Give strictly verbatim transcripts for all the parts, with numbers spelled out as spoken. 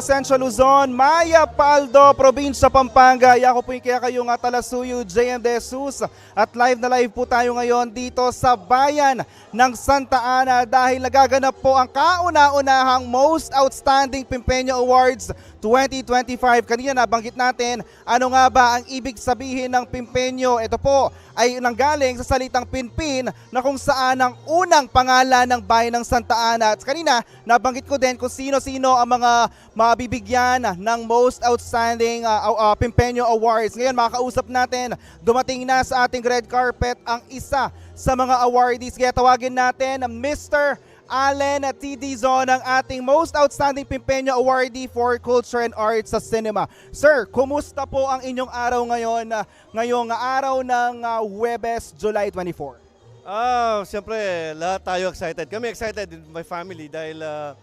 Central Luzon, mayap a aldo, probinsya Pampanga. Yaku pu ing kekayu a talasuyu, J M De Jesus. At live na live po tayo ngayon dito sa bayan ng Santa Ana dahil nagaganap po ang kauna-unahang Most Outstanding Pimpeño Awards twenty twenty-five. Kanina nabanggit natin, ano nga ba ang ibig sabihin ng Pimpeño? Ito po ay nanggaling sa salitang Pinpin na kung saan ang unang pangalan ng bayan ng Santa Ana. At kanina, nabanggit ko din kung sino-sino ang mga mabibigyan ng Most Outstanding uh, uh, Pimpeño Awards. Ngayon, makakausap natin, dumating na sa ating red carpet ang isa sa mga awardees. Kaya tawagin natin Mister Allen T. Dizon, ang ating Most Outstanding Pimpeño Awardee for Culture and Arts sa Cinema. Sir, kumusta po ang inyong araw ngayon, ah, ngayong araw ng ah, Huwebes, July twenty-four? Ah, siyempre, lahat tayo excited. Kami excited with my family dahil ah,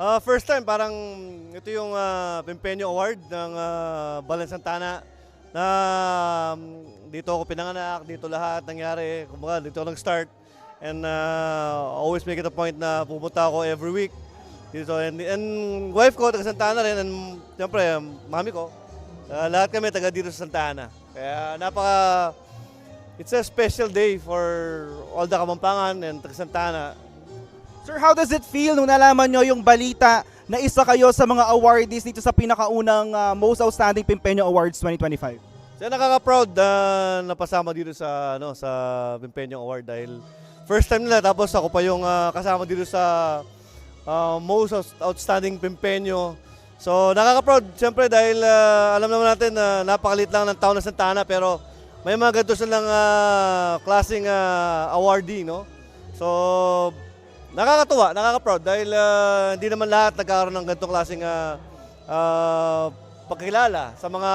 ah, first time, parang ito yung ah, Pimpeño Award ng ah, Balan Santa Ana na um, dito ako pinanganak, dito lahat nangyari, kumbaga dito ako nag-start. And uh, always make it a point na pupunta ako every week dito. And, and wife ko, taga Santa Ana rin. And siyempre, mami ko, uh, lahat kami taga dito sa Santa Ana. Kaya napaka, it's a special day for all the Kapampangan and taga Santa Ana. Sir, how does it feel nung nalaman nyo yung balita na isa kayo sa mga awardees dito sa pinakaunang ah, Most Outstanding Pimpeño Awards twenty twenty-five? Siya nakaka-proud na napasama dito sa ano sa Pimpeño Award dahil first time nila, tapos ako pa yung ah, kasama dito sa ah, most Outs- outstanding Pimpeño. So nakaka-proud siyempre dahil ah, alam naman natin na napakalit lang ng tao ng Santa Ana, pero may mga ganito silang ah, klaseng ah, awardee, no? So nakakatuwa, nakaka-proud dahil ah, hindi naman lahat nagkakaroon ng ganitong klaseng ah, ah, pagkilala sa mga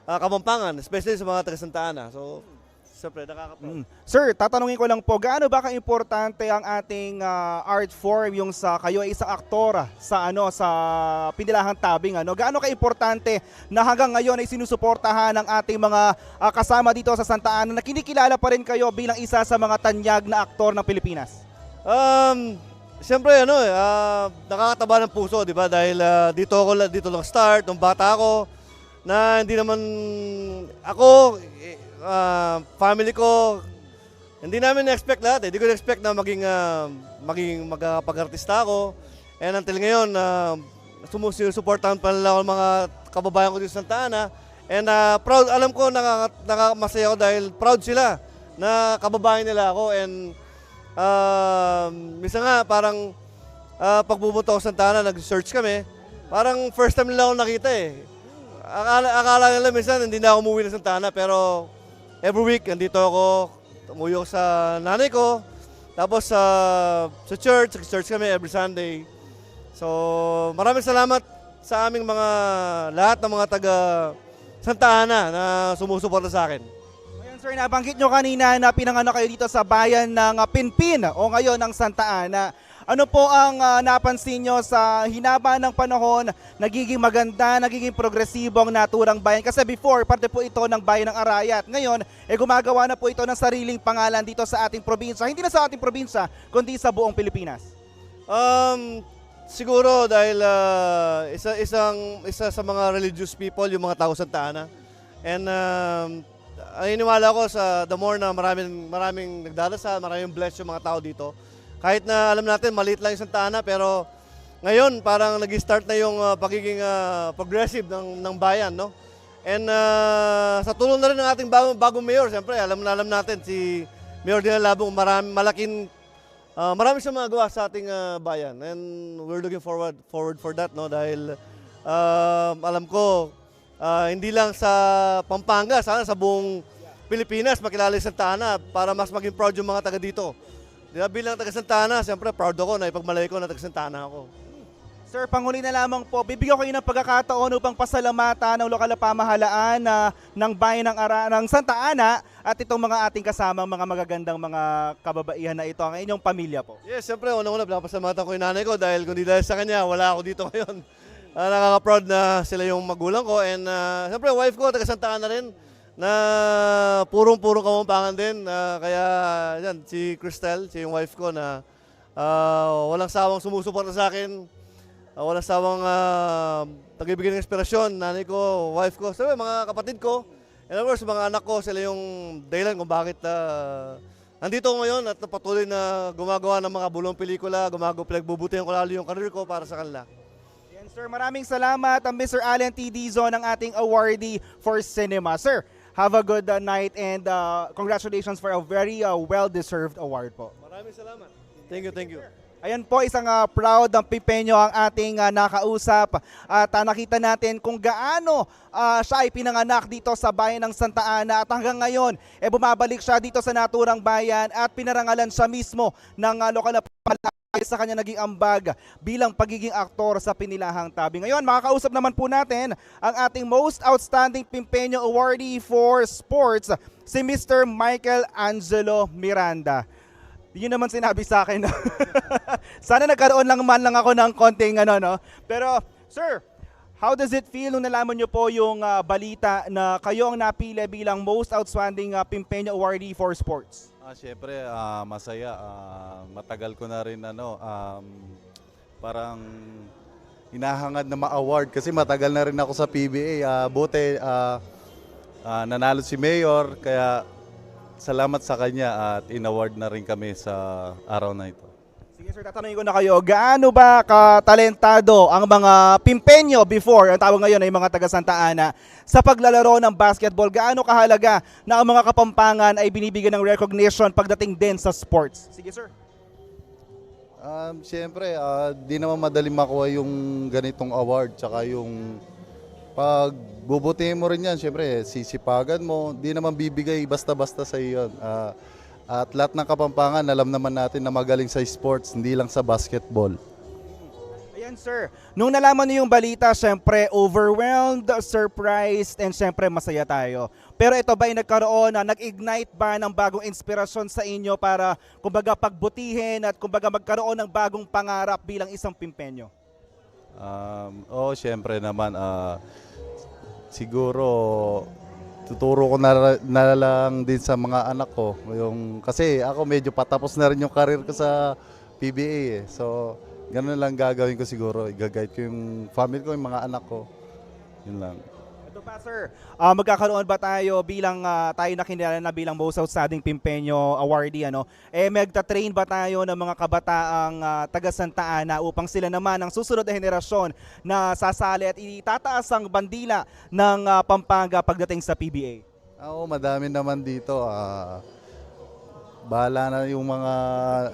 ah, Kapampangan, especially sa mga taga Santa Ana. So, siyempre, nakaka-proud. Mm. Sir, tatanungin ko lang po, gaano ba kaimportante ang ating ah, art form, yung sa kayo ay isang aktor sa ano sa Pinilahang Tabing, ano? Gaano kaimportante na hanggang ngayon ay sinusuportahan ng ating mga ah, kasama dito sa Santa Ana na kinikilala pa rin kayo bilang isa sa mga tanyag na aktor ng Pilipinas? Um, siyempre, ano, eh, ah, nakakataba ng puso, di ba? Dahil ah, dito ako la- dito lang start nung bata ako, na hindi naman ako, eh, ah, family ko, hindi namin na-expect lahat, eh. Hindi ko na-expect na maging ah, maging magkakapag-artista ako. And until ngayon, ah, sumu- sinusuportahan pa nila ako ng mga kababayan ko dito sa Santa Ana. And ah, proud, alam ko, nakaka- nakakamasaya ako dahil proud sila na kababayan nila ako. And ah, minsan nga, parang ah, pag pumunta ako sa Santa Ana, nag-search kami. Parang first time nila ako nakita, eh. Akala, akala nila minsan hindi na ako umuwi ng Santa Ana, pero every week nandito ako. Umuwi ako sa nanay ko. Tapos sa sa church, sa church kami every Sunday. So, maraming salamat sa aming mga lahat ng mga taga Santa Ana na sumusuporta sa akin. Ngayon, sir, nabanggit nyo kanina na pinanganak kayo dito sa bayan ng ah, Pinpin o ngayon ng Santa Ana. Ano po ang ah, napansin nyo sa hinaba ng panahon, nagiging maganda, nagiging progresibo ang naturang bayan? Kasi before, parte po ito ng bayan ng Arayat. Ngayon, eh, gumagawa na po ito ng sariling pangalan dito sa ating probinsya. Hindi na sa ating probinsya, kundi sa buong Pilipinas. Um, siguro dahil ah, isa isang isa sa mga religious people yung mga tao sa Santa Ana. And um, naniniwala ako sa the more na maraming maraming nagdarasal, maraming blessed yung mga tao dito. Kahit na alam natin maliit lang yung Santa Ana, pero ngayon parang nag-start na yung ah, pagiging ah, progressive ng ng bayan, no? And ah, sa tulong na rin ng ating bagong, bagong mayor, siyempre, alam na alam natin si Mayor Dina Labong, marami, malaking ah, marami siyang magawa sa ating ah, bayan. And we're looking forward forward for that, no? Dahil ah, alam ko ah, hindi lang sa Pampanga, sana sa buong Pilipinas makilala yung Santa Ana para mas maging proud yung mga taga dito. Di ba, bilang taga Santa Ana, siyempre proud ako na ipagmalay ko na taga Santa Ana ako. Sir, panghuli na lamang po, bibigyan ko kayo ng pagkakataon upang pasalamatan ang lokal na pamahalaan na ng bayan ng, Ara, ng Santa Ana at itong mga ating kasamang mga magagandang mga kababaihan na ito, ang inyong pamilya po. Yes, siyempre, unang-una, pinapasalamatan ko yung nanay ko dahil kung di dahil sa kanya, wala ako dito ngayon. Ah, nakaka-proud na sila yung magulang ko. And ah, siyempre, wife ko, taga Santa Ana rin, na purong-purong Kapampangan din. Ah, kaya, yan, si Cristel, siya yung wife ko na ah, walang sawang sumusuporta sa akin. Ah, walang sawang, ah, nagbibigay ng inspirasyon, nanay ko, wife ko, sabi, mga kapatid ko, and of course, mga anak ko, sila yung dahilan kung bakit, ah, nandito ako ngayon at patuloy na gumagawa ng mga bulong pelikula, gumagawa, pinagbubutihan ko lalo yung career ko para sa kanila. Yan, sir. Maraming salamat ang Mister Allen T. Dizon, ang ating awardee for cinema. Sir, have a good uh, night and uh, congratulations for a very uh, well-deserved award po. Maraming salamat. Thank you, thank you. Ayan po, isang uh, proud ng Pipeño ang ating uh, nakausap at uh, nakita natin kung gaano uh, siya ay pinanganak dito sa bayan ng Santa Ana at hanggang ngayon, eh, bumabalik siya dito sa naturang bayan at pinarangalan siya mismo ng uh, lokal na pamahalaan sa kanya naging ambag bilang pagiging aktor sa Pinilahang Tabi. Ngayon, makakausap naman po natin ang ating Most Outstanding Pimpeño Awardee for Sports, si Mister Michael Angelo Miranda. Yun naman sinabi sa akin. Sana nagkaroon lang man lang ako ng konting ano, no? Pero, sir, how does it feel nung nalaman nyo po yung ah, balita na kayo ang napili bilang Most Outstanding ah, Pimpeño Awardee for Sports? Ah, syempre, ah, masaya. Ah, matagal ko na rin, ano, um, parang hinahangad na ma-award kasi matagal na rin ako sa P B A. Ah, buti, ah, ah, nanalo si Mayor, kaya salamat sa kanya at in-award na rin kami sa araw na ito. Sige, sir, tatanungin ko na kayo, gaano ba katalentado ang mga Pimpeño before, ang tawag ngayon ay mga taga Santa Ana, sa paglalaro ng basketball? Gaano kahalaga na ang mga Kapampangan ay binibigyan ng recognition pagdating din sa sports? Sige, sir. Um, siyempre, ah, di naman madali makuha yung ganitong award, tsaka yung pag bubutihin mo rin yan, siyempre, sisipagan mo, di naman bibigay basta-basta sa iyo yun. Ah, at lahat ng Kapampangan, alam naman natin na magaling sa sports, hindi lang sa basketball. Ayan, sir. Nung nalaman niyo yung balita, syempre overwhelmed, surprised, and syempre masaya tayo. Pero ito ba ay nagkaroon na nag-ignite ba ng bagong inspirasyon sa inyo para kumbaga pagbutihin at kumbaga magkaroon ng bagong pangarap bilang isang Pimpeño? Um, oo, syempre naman. Ah, siguro, tuturo ko na, na lang din sa mga anak ko. Yung, kasi ako medyo patapos na rin yung career ko sa P B A eh. So, ganun lang gagawin ko siguro. Iga-guide ko yung family ko, yung mga anak ko. Yun lang. Ito pa, sir, ah, magkakaroon ba tayo bilang ah, tayo na kinilala na bilang Most Outstanding Pimpeño Awardee, ano? Eh, magta-train ba tayo ng mga kabataang ah, taga Santa Ana upang sila naman ang susunod na henerasyon na sasali at itataas ang bandila ng ah, Pampanga pagdating sa P B A? Ah, oo, madami naman dito. Ah, bahala na yung mga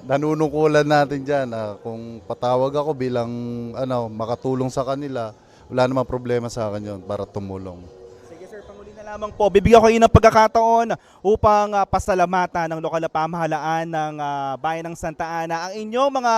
nanunungkulan natin dyan. Ah, kung patawag ako bilang ano, makatulong sa kanila, wala namang problema sa akin yun para tumulong. Sige, sir, panguli na lamang po. Bibigyan ko kayo ng pagkakataon upang ah, pasalamatan ng lokal na pamahalaan ng ah, bayan ng Santa Ana, ang inyong mga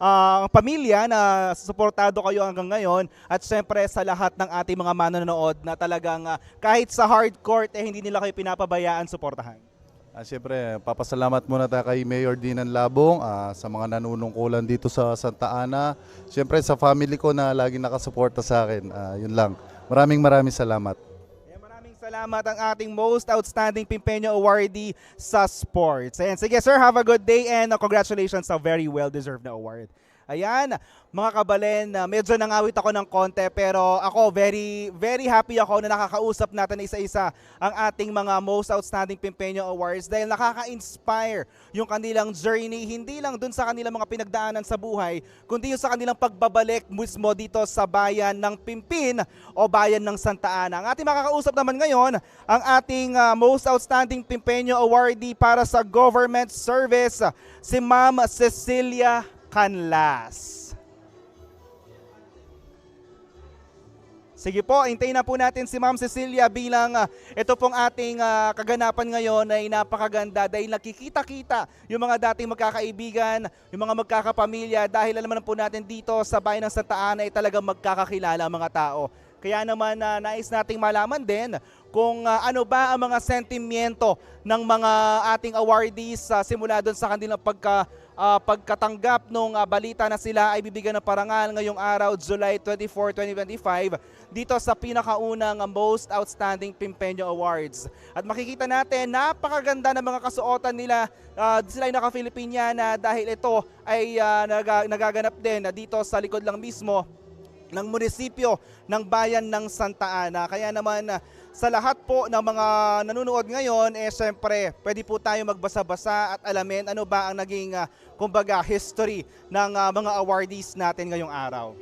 ah, pamilya na suportado kayo hanggang ngayon, at syempre sa lahat ng ating mga manonood na talagang ah, kahit sa hard court, eh, hindi nila kayo pinapabayaan suportahan. Ah, siyempre, papasalamat muna tayo kay Mayor Dinan Labong, ah, sa mga nanunungkulan dito sa Santa Ana. Siyempre, sa family ko na lagi nakasuporta sa akin. Ah, yun lang. Maraming maraming salamat. Ayan, maraming salamat ang ating Most Outstanding Pimpeño Awardee sa Sports. Ayan, sige, sir, have a good day and uh, congratulations sa very well-deserved na award. Ayan, mga kabalen, uh, medyo nangawit ako ng konti, pero ako, very, very happy ako na nakakausap natin isa-isa ang ating mga Most Outstanding Pimpeño Awards dahil nakaka-inspire yung kanilang journey, hindi lang dun sa kanilang mga pinagdaanan sa buhay, kundi yung sa kanilang pagbabalik mismo dito sa bayan ng Pimpin o bayan ng Santa Ana. Ang ating makakausap naman ngayon, ang ating ah, Most Outstanding Pimpeño Awardee para sa Government Service, si Ma'am Cecilia Canlas. Sige po, hintayin na po natin si Ma'am Cecilia bilang ah, ito pong ating ah, kaganapan ngayon ay napakaganda dahil nakikita-kita yung mga dating magkakaibigan, yung mga magkakapamilya, dahil alam naman po natin dito sa bayan ng Santa Ana ay talagang magkakakilala ang mga tao. Kaya naman ah, nais nating malaman din kung ah, ano ba ang mga sentimiento ng mga ating awardees ah, simula doon sa kanilang pagka, ah, pagkatanggap nung ah, balita na sila ay bibigyan ng parangal ngayong araw, July twenty-four, twenty twenty-five, dito sa pinakaunang ah, Most Outstanding Pimpeño Awards. At makikita natin, napakaganda ng mga kasuotan nila. Ah, sila ay naka-Filipiniana dahil ito ay ah, naga- nagaganap din ah, dito sa likod lang mismo ng munisipyo, ng bayan ng Santa Ana. Kaya naman, ah, sa lahat po ng mga nanonood ngayon, eh, siyempre, pwede po tayo magbasa-basa at alamin ano ba ang naging, ah, kumbaga, history ng, ah, mga awardees natin ngayong araw.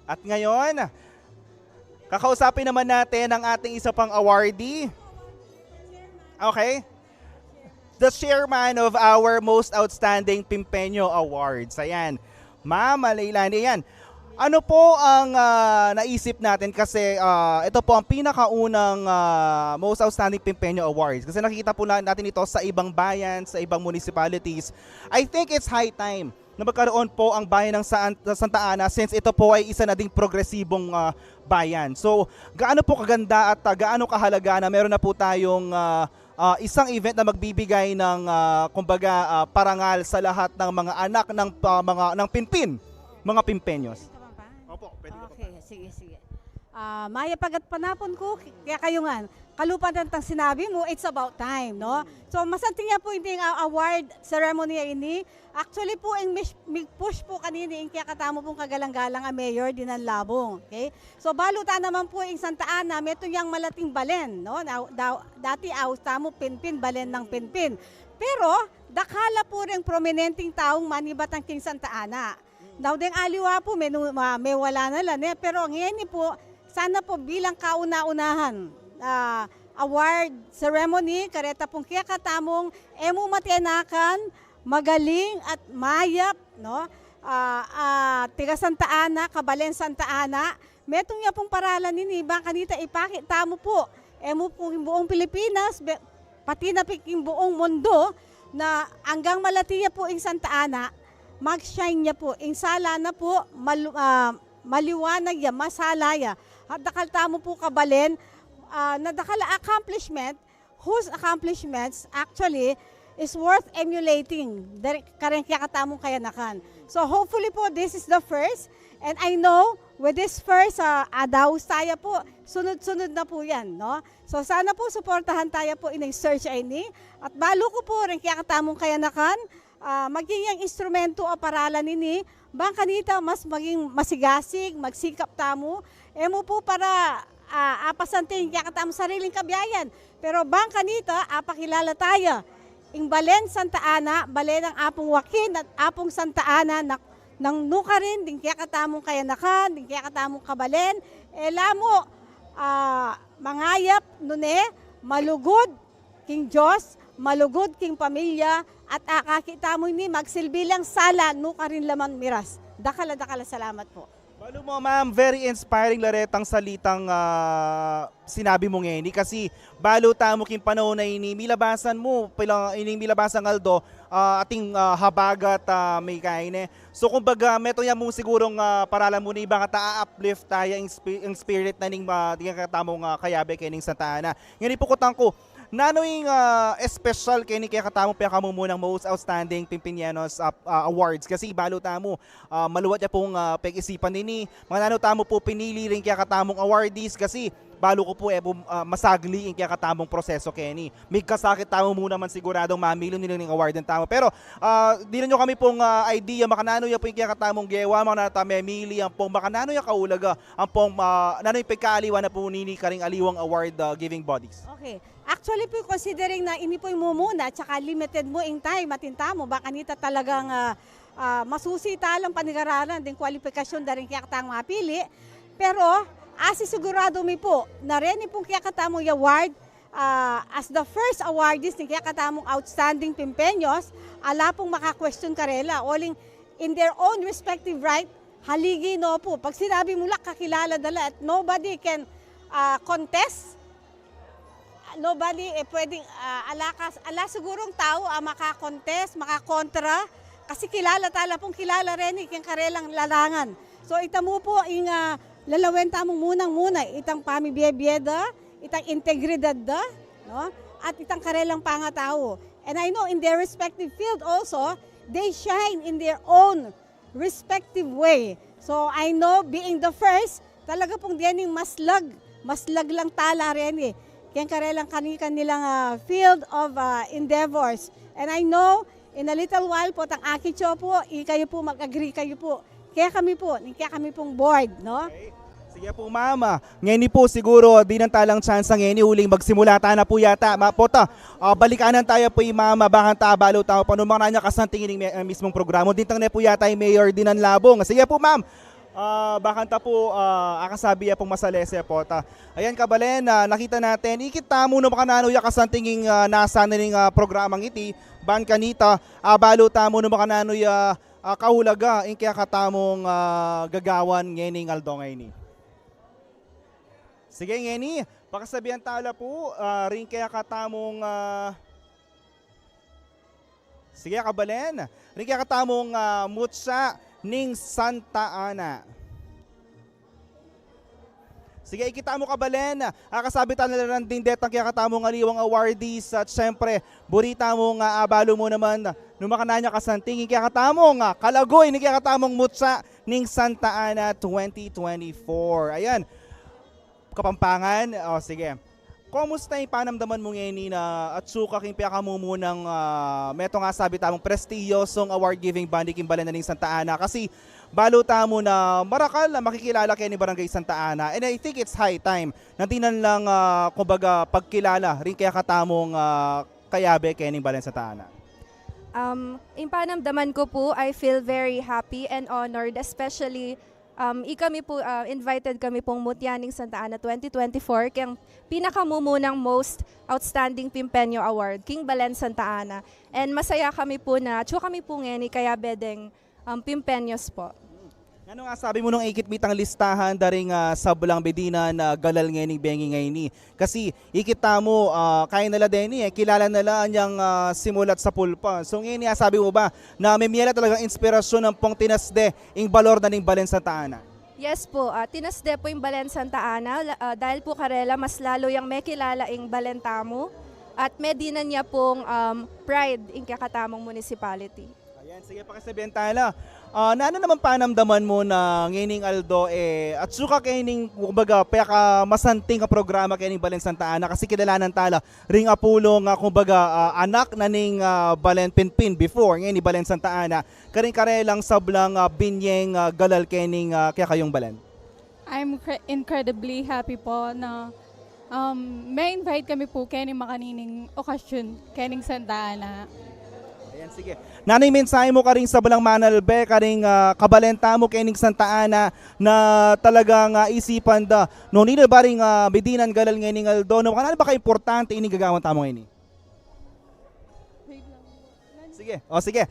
At ngayon, kakausapin naman natin ang ating isa pang awardee. Okay? The chairman of our Most Outstanding Pimpeño Awards. Ayan. Ma'am Leilani, ayan. Ano po ang, ah, naisip natin? Kasi, ah, ito po ang pinakaunang, ah, Most Outstanding Pimpeño Awards. Kasi nakikita po na-, natin ito sa ibang bayan, sa ibang municipalities. I think it's high time na magkaroon po ang bayan ng Saan-, Santa Ana, since ito po ay isa na ding progresibong, ah, bayan. So, gaano po kaganda at, ah, gaano kahalaga na meron na po tayong, ah, ah, isang event na magbibigay ng, ah, kumbaga, ah, parangal sa lahat ng mga anak ng, ah, mga, ng Pinpin, mga Pimpeños. Opo, pwede ka pa. Okay, sige, sige. Ah, mayap a gatpanapun ku, kekayu ngan, kalupa na tang sinabi mu, it's about time, no? So, masanting ya pu ing, ah, award ceremony a ini. Actually pu, ing mis-, mig-push pu kanini ing kekatamu pung kagalang-galang a mayor dinan Labong, okay? So, balu ta naman pu ing Santa Ana, metung yang malating balen, no? Da-, da-, dati aus tamu Pinpin, balen nang Pinpin. Pero, dakal la pu ring prominenteng taung manibat king Santa Ana. Nau deng aliwa pu, menu-, ma-, mewala na la, ne? Pero ngeni pu, sana pu bilang kauna-unahan, ah, award ceremony, kareta pung kekatamung e mu matenakan, magaling at mayap, no? Ah, ah, tiga Santa Ana, kabalen Santa Ana, metung ya pung paralan ini, bang kanita ipakit tamu pu, e mu pu king buung Pilipinas, be-, pati na pu king buung mundu, na anggang malati ya pu ing Santa Ana, mag-shine ya pu, ing sala na pu, malu-, ah, maliwanag ya, masala ya. At dakal tamu pu kabalen, ah, na dakal a accomplishment, whose accomplishments actually is worth emulating dari-, kareng kekatamung kayanakan. So hopefully po, this is the first, and I know with this first, ah, adaus taya po, sunod-sunod na po yan, no? So sana po suportahan taya po ining search a ini, at balu ku po reng kekatamung kayanakan, ah, maging yang instrumento a paralan ini, bang kanita mas maging masigasig, magsikap tamu, e mu pu para, ah, apasanting kekatamung sariling kabiayan, pero bang kanita apakilala taya ing balen Santa Ana, balen nang Apung Joaquin at Apung Santa Ana na, nang nukarin ding kekatamung kayanakan, ding kekatamung kabalen, e la mu, ah, mangayap, nune, malugud king Dios, malugud king pamilya, at akakit tamu ini magsilbi lang sala nukarin la man miras. Dakal a dakal a salamat pu. Balu mu, ma'am, very inspiring la retang salitang, ah, sinabi mu ngeni, kasi balu tamu king panaun a ini, milabasan mu, pilang, ining milabasang aldo, ah, ating, ah, habagat, ah, mikain e. So, kumbaga, metung ya mu sigurung, ah, paralan mu ini, bang ata a-uplift taya ing spi-, ing spirit na ning, ah, ding kekatamung, ah, kayabe kening Santa Ana. Ngeni pu, kutang ku, nanu ing, ah, espesyal keni kekatamung pekamumunang Most Outstanding Pimpineños, ah, ah, Awards? Kasi balu tamu, ah, maluat ya pung, ah, pag-isipan ini. Mananu tamu pu pinili ring kekatamung awardees? Kasi balu ku pu e pu, ah, masagli ing kekatamung proseso keni. Migkasakit tamu mu naman siguradung mamili nila ning award tamu. Pero, ah, dinan yu kami pung, ah, idea, makananu ya pu ing kekatamung gewa, makananu tamu memili, ampong makananu ya kaulaga, ampong, ah, nanu ing pagkaaliwa na pu nini karing aliwang award, ah, giving bodies? Okay. Actually pu, considering na ini pu ing mumuna, tsaka limited mu ing time atin tamu, bang kanita talagang, ah, ah, masusi ta lang panigararan ding kwalipikasyun da ring kekatamung mapili. Pero, asisiguradu mi pu, na reni pung kekatamung award, ah, as the first awardees ning kekatamung Outstanding Pimpeños, ala pung maka-question karela, uling in their own respective right, haligi no pu. Pag sinabi mu la, kakilala da la, at nobody can, ah, contest. Nobody, e, pwedeng, ah, ala kas-, ala sigurung tau a maka-contest, maka-kontra, kasi kilala ta la pung kilala reni keng karelang larangan. So, ita mu pu ing, ah, lalawen tamung munang-muna, itang pamibie-bie da, itang integridad da, no? At itang karelang pangatau. And I know in their respective field also, they shine in their own respective way. So, I know, being the first, talaga pung dening maslag, maslag lang tala reni keng karelang kani-kanilang, ah, field of, ah, endeavors. And I know, In a little while po, tang aki tyo po, ikayu po, mag-agree kayu po. Kaya kami po, kaya kami pong board, no? Okay. Sige po, ma'am. Ngeni po, siguro, dinan talang tsansa ngeni, uling magsimula tana po yata. Ma-, pota, ah, balikanan taya po i ma'am, bakanta abalu tamu pa, nung makananu ya kasanting ining mi-, ah, mismung programa. Dintang ne po yata i Mayor Dinan Labong. Sige po, ma'am. Ah, bakanta po, ah, akasabi ya pong masalese, pota. Ayan, kabalen, ah, nakita natin. Ikit tamu nung makananu ya kasanting ing, ah, nasa na ning, ah, programang iti, ban kanita, abalu tamu nung makananu ya ah, kaulaga ing kekatamung, ah, gagawan ngening aldo ngeni. Sige, ngeni, pakasabian tala po, ah, ring kekatamung, ah, sige, kabalen, ring kekatamung, ah, mutsa ning Santa Ana. Sige, ikit tamu, kabalen. Akasabi tana la rin ding detang kekatamung aliwang awardees at siyempre, buri tamu nga abalu mu naman nung makananu ya kasanting ing kekatamung, ah, kalaguy ning kekatamung mutsa ning Santa Ana twenty twenty-four. Ayan. Kapampangan. O, sige. Kumusta ing panamdaman mu ngeni na atsu ka king pekamumunang, ah, metung asabi tamung prestihiyosung award-giving body king balen na ning Santa Ana? Kasi balu tamu na marakal a makikilala keni Barangay Santa Ana. And I think it's high time na dinan lang, ah, kumbaga, pagkilala ring kekatamung, ah, kayabe keni Balen Santa Ana. Um, ing panamdaman ku pu, I feel very happy and honored, especially, um, ikami pu, ah, invited kami pung mutya ning Santa Ana twenty twenty-four, keng pinakamumunang Most Outstanding Pimpeño Award, king Balen Santa Ana. And masaya kami pu na atsu kami pu ngeni kayabe deng um, Pimpeños pu. Nanu ing asabi mu nung ikit mi itang listahan da ring, ah, sablang bidinan a galal ngening bengi ngeni? Kasi ikit tamu, ah, kaya na la deni, eh, kilala na la anyang, ah, simulat sapul pa. So ngeni, asabi mu ba na memie la talagang inspirasyon ampong tinasde ing balor na ning Balen Santa Ana? Yes pu, ah, tinasde pu ing Balen Santa Ana, la-, ah, dahil pu karela mas lalu yang mekilala ing balen tamu at medinan ya pung, um, pride ing kekatamung municipality. Ayan, sige, pakisabian tala. Ah, nanu naman panamdaman mu na ngening aldo, eh, atsu ka kening, kumbaga, pekamasanting a programa kening Balen Santa Ana kasi kilalanan tala ring apulung, ah, kumbaga, ah, anak na ning, ah, Balen Pinpin before, ngeni Balen Santa Ana, karing karelang sablang, ah, binyeng, ah, galal kening, ah, kekayung balen? I'm cre-, incredibly happy po na, um, ma-invite kami po kening makanining okasyon, kening Santa Ana. Ayan, sige. Nanu ing mensahe mu karing sablang manalbe, karing, ah, kabalen tamu kening Santa Ana na talagang, ah, isipan da nung ninu ba ring, ah, bidinan galal ngening aldo, nung makananu ba kaimportante ining gagawan tamu ngeni? Sige. O, sige.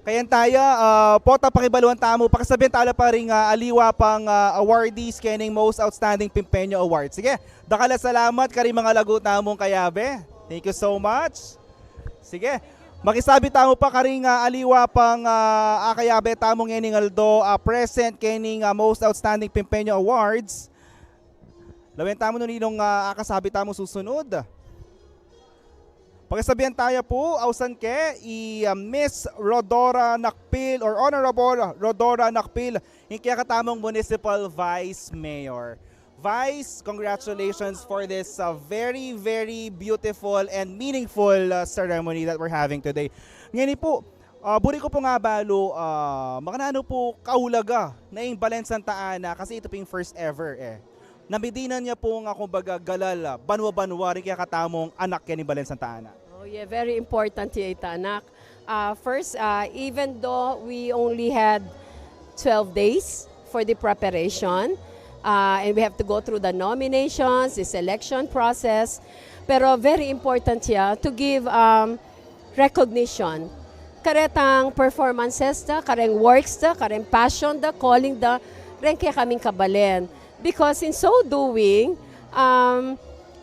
Kayan taya, ah, pota, pakibaluan tamu, pakisabian tala pa ring, ah, aliwa pang, ah, awardees kening Most Outstanding Pimpeño Award. Sige. Dakal a salamat karing mangalagu tamung kayabe. Thank you so much. Sige. Makisabi tamu pa karing, ah, aliwa pang, ah, akayabe tamu ngening aldo, ah, present kening, ah, Most Outstanding Pimpeño Awards. Lawen tamu nung ninung, ah, akasabi tamu susunod. Pakisabian taya pu, ausan ke, i, ah, Miss Rhodora Nakpil or Honorable Rhodora Nakpil, ing kekatamung Municipal Vice Mayor. Vice, congratulations for this, uh, very, very beautiful and meaningful, uh, ceremony that we're having today. Ngeni pu, ah, buri ku pung abalu, ah, makananu pu kaulaga na ing Balen Santa Ana, kasi ito pu ing first ever, eh. Na midinan ya pung, ah, kumbaga, galal, ah, banwa-banwa ring kekatamung anak kening Balen Santa Ana. Oh, yeah, very important ya ita, anak. Uh, first, uh, even though we only had twelve days for the preparation, uh, and we have to go through the nominations, the selection process, pero very important ya to give, um, recognition karetang performances da, kareng works da, kareng passion da, calling da, reng kekaming kabalen. Because in so doing, um,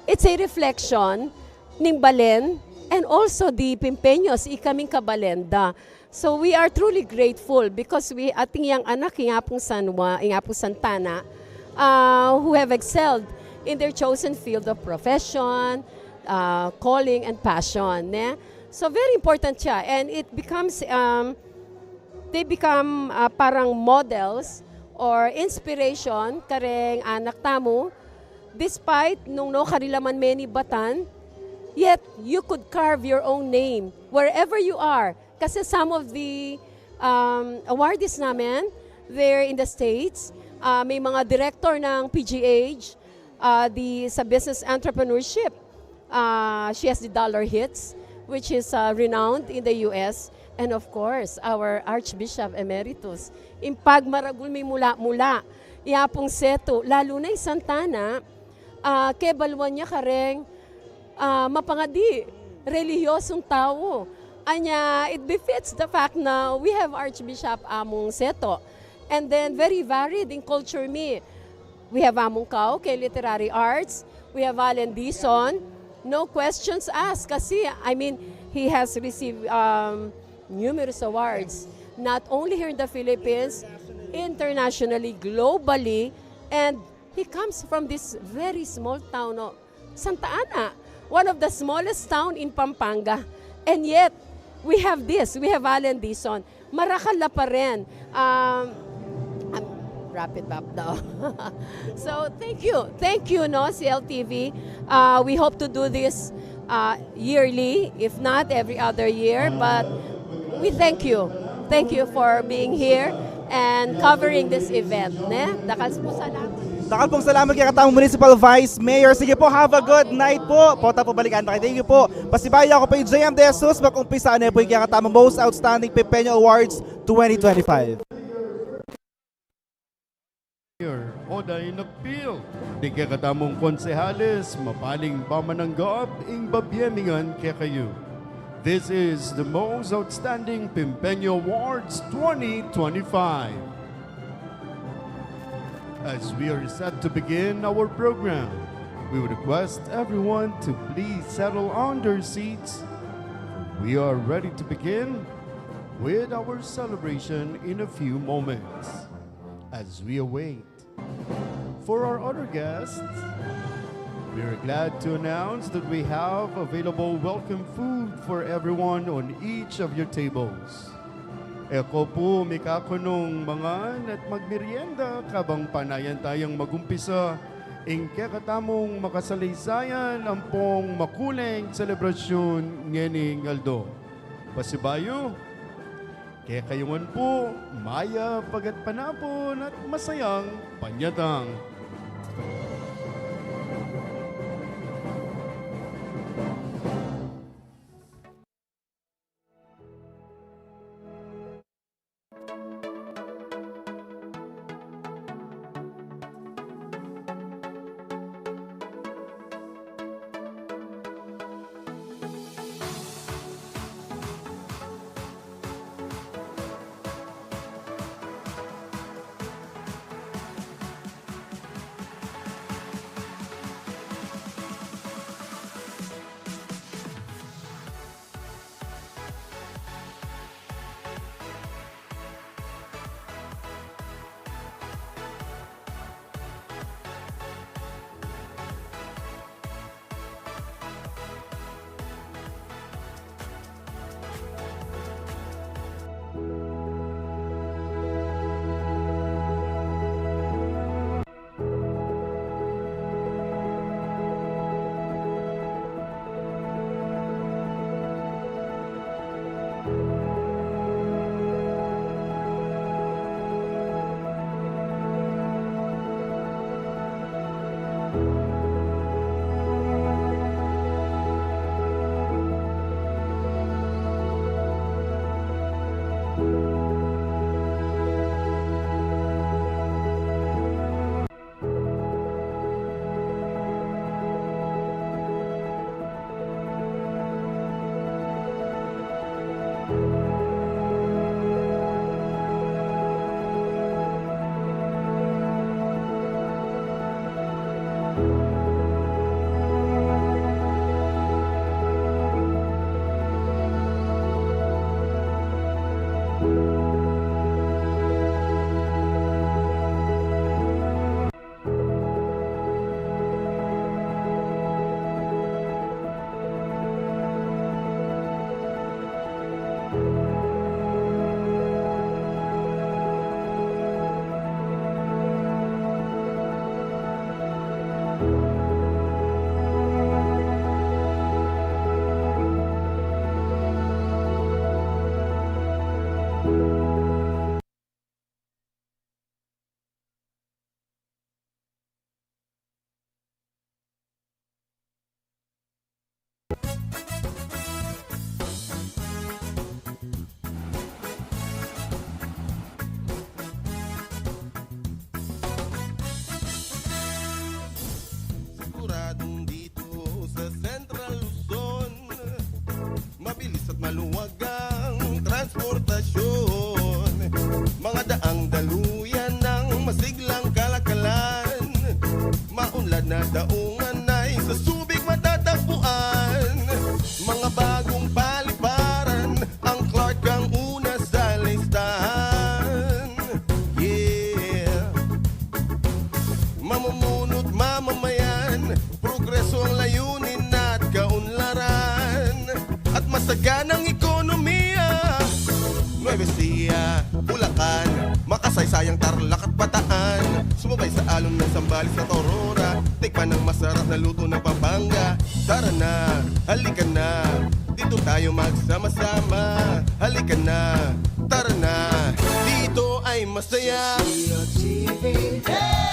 it's a reflection ning balen and also the Pimpeños, ikaming kabalen da. So we are truly grateful because we, atin yang anak, ing Apung San Juan, ing Apung Santa Ana, uh, who have excelled in their chosen field of profession, uh, calling, and passion, ne? So very important siya, and it becomes, um, they become, uh, parang models or inspiration kareng anak tamu, despite nung no karilaman meni batan, yet you could carve your own name wherever you are. Kasi some of the um, awardees namin, they're in the States. Ah, may mga director ng P G H, ah, di, sa business entrepreneurship. Ah, she has the Dollar Hits, which is ah, renowned in the U S. And of course, our Archbishop Emeritus. Impag maragul mi mula-mula. Iya pung seto, lalu na ing Santa Ana, ah, kebaluan ya kareng ah, mapangadi, relihiyosong tau. Anya, it befits the fact na we have Archbishop Among Seto. And then, very varied in culture mi. We have Among Kau, keng literary arts. We have Allen Dizon. No questions asked kasi, I mean, he has received um, numerous awards, not only here in the Philippines, internationally, globally, and he comes from this very small town, no? Santa Ana, one of the smallest town in Pampanga. And yet, we have this, we have Allen Dizon. Marakal la pa rin. Um, um, wrap it up daw. So, thank you. Thank you, no, C L T V. Uh, we hope to do this uh, yearly, if not every other year. But we thank you. Thank you for being here and covering this event. Ne? Dakal po salamat. Dakal pong salamat kekatamu Municipal Vice Mayor. Sige po, have a good night po. Pota po balikan na kayu. Thank you po. Pasibayu, aku po i J M De Jesus. Mag-umpisa na po ing kekatamu Most Outstanding Pimpeño Awards twenty twenty-five. Mayor Oday Nakpil. Ding kekatamung konsehales, mapaling pamananggap ing babie mi ngan kekayu. This is the Most Outstanding Pimpeño Awards twenty twenty-five. As we are set to begin our program, we would request everyone to please settle on their seats. We are ready to begin with our celebration in a few moments. As we await for our other guests, we are glad to announce that we have available welcome food for everyone on each of your tables. E ko pu mikakunung mangan at magmerienda kabang panayan tayang magumpisa ing kekatamung makasaleysayan ampong makuleng selebrasyun ngening aldo. Pasibayu, kekayu ngan pu, mayap a gatpanapun at masayang panyatang. Bilis at maluwag ang transportasyon, mga daang daluyan ng masiglang kalakalan, maunlad na daungan ay sa Subic matatagpuan, mga bagong paliparan, ang Clark ang una sa listahan. Yeah. Mamumuno't mamamayan, progreso ang layunin at kaunlaran, at masaganang ekonomiya. Nueva Ecija, Bulacan, makasaysayang Tarlac at Bataan, sumabay sa alon ng Zambales at Aurora, tikman ang masarap na luto ng Pampanga. Tara na, halika na, dito tayo magsama-sama. Halika na, tara na, dito ay masaya. C L T V,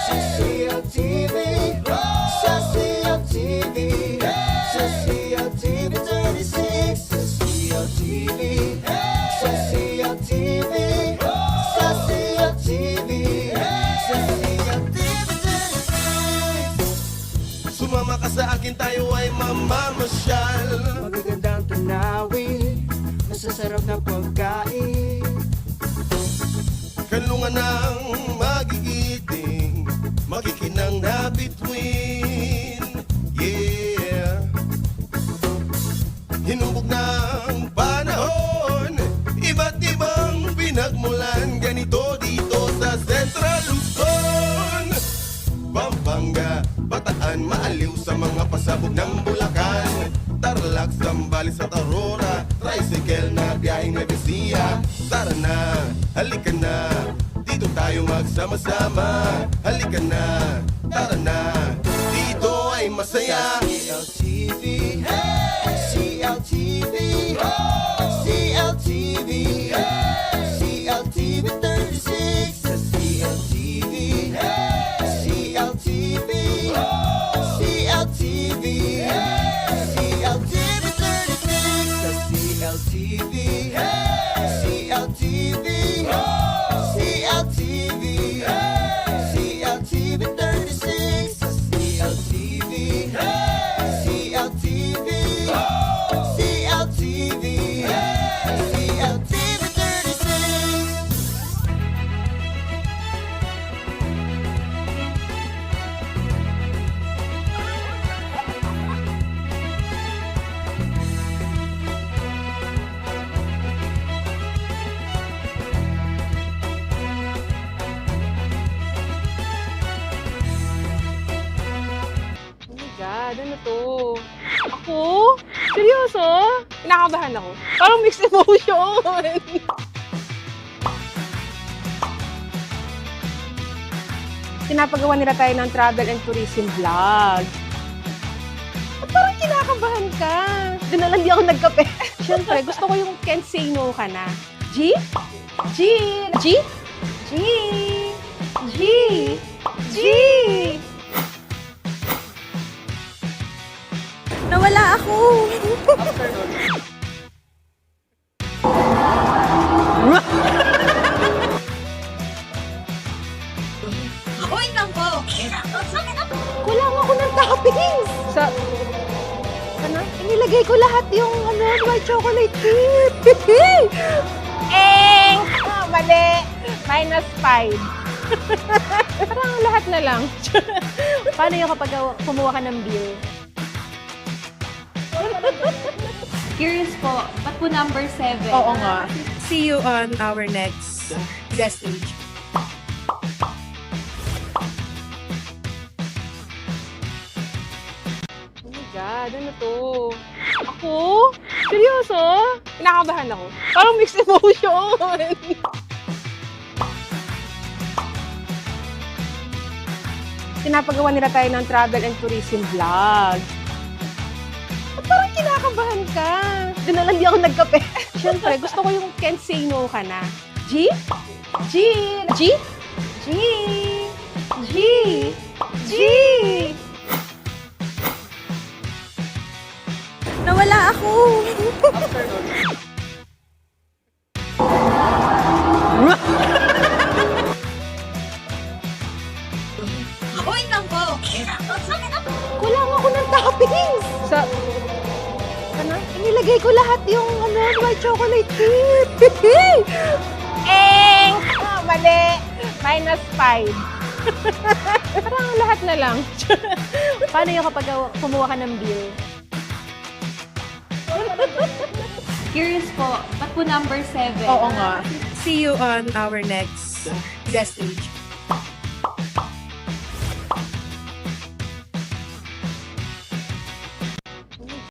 sa C L T V, sa C L T V, sa C L T V thirty-six, sa C L T V, sa C L T V, sa C L T V, sa C L T V thirty-six. Sumama ka sa akin, tayo ay mamamasyal. Magagandang tanawin, masasarap na pagkain. Kanlungan ng magigiting, makikinang na bituin. Yeah. Hinumbog ng panahon, iba't ibang pinagmulan, ganito dito sa Central Luzon. Pampanga, Bataan, maaliw sa mga pasabog ng Bulacan, Tarlac, Zambales at Aurora, tricycle na biyaheng Nueva Ecija. Tara na, halika na, dito tayo magsama-sama. Halika na, tara na, dito ay masaya. C L T V, hey! C L T V, oh! C L T V, hey! C L T V thirty-six, sa C L T V, hey! C L T V, oh! C L T V, hey! C L T V thirty-six, sa C L T V, hey! C L T V, oh! C L T V, hey! C L T V thirty-six, sa C L T V, hey! C L T V, oh! C L T V, hey! C L T V thirty-six. Oh my God, ano to? Ako? Seryoso? Kinakabahan ako. Parang mixed emotion. Pinapagawa nila tayo ng travel and tourism vlog. Ba't parang kinakabahan ka? Doon na lang di ako nagkape. Siyempre, gusto ko yung can't say no ka na. G? G? G? G? G? G? Nawala ako. Uy, tampo! Kulang ako ng toppings! Sa, ano? Inilagay ko lahat yung, ano, white chocolate chip. Eng! Ah, mali! Minus five. Parang lahat na lang. Paano yung kapag kumuha ka ng bill? Curious po, ba't po number seven? Oo nga. See you on our next guest stage. Oh my God, ano to? Ako? Seryoso? Kinakabahan ako. Parang mixed emotion. Pinapagawa nila tayo ng travel and tourism vlog. Ba't parang kinakabahan ka? Doon na lang di ako nagkape. Siyempre, gusto ko yung can't say no ka na. G? G? G? G? G? G? Nawala ako. Uy, tampo! Kulang ako ng toppings! Sa, ano? Inilagay ko lahat yung, Chocolate chip! Eng! Ah, mali! Minus five. Parang lahat na lang. Paano yung kapag kumuha ka ng bill? Curious po, ba't po number seven? Oo nga. See you on our next guest stage.